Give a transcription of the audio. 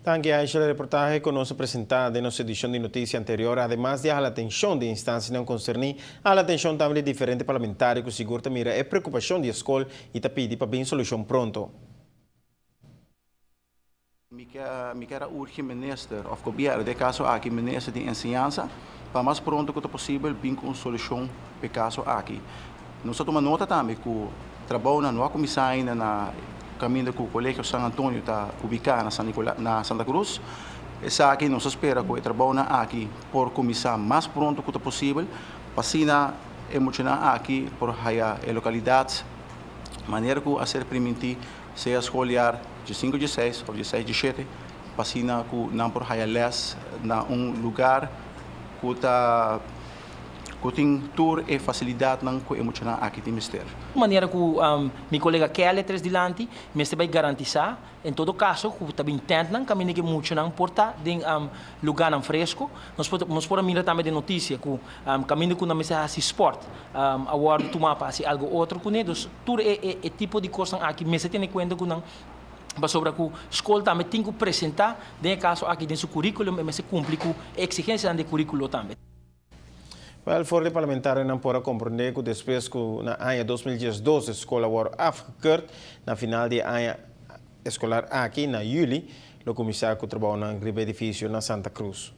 Danki, Aisha. E reportahe ku nos a presentá den nos edishon di notisia anterior, ademas di hala atenshon di instansianan konserní, a hala atenshon tambe di diferente parlamentario ku sigur ta mira e preokupashon di skol i ta pidi pa bin solushon pronto. Mi ke urgi minister òf gobièrnu, den kaso aki minister di enseñansa, pa mas pronto ku posibel bin ku un solushon pa e kaso aki. Nos a tuma nota tambe ku trabou no a kuminsá ainda na kaminda ku Kolegio San Antonio ta ubiká na San Nicola, na Santa Cruz. Esaki nos ta spera ku e trabou aki por kuminsá mas pronto ku posibel, pa asina e muchanan aki por haya e lokalidat manera ku a ser primintí, sea schooljaar di 5 di 6 òf di 6 di 7, pa asina ku nan por haya les na un lugá ku tin tur e fasilidatnan ku e muchanan aki tin mester. Manera ku mi kolega Kelly tres dilanti, mester bai garantisá, en todo kaso, ku tambe tentnan, kaminda ku muchanan por ta den lugánan fresku. Nos por mira tambe den notisia ku kaminda ku nan mester hasi sport, awor tuma pa hasi algu otro kuné. Dus tur e tipo di kos aki mester tene kuenta ku nan sobre ku skol tambe tin ku presentá den kaso aki den su curriculum i mester kumpli ku eksigensia di kuríkulo tambe. Wel, for di parlamentarionan por a komprondé ku despues ku na aña 2012 skol a wòrdu afgekeurd, na final di aña eskolar aki na yüli, lo kuminsá ku trabou na edifisio na Santa Cruz.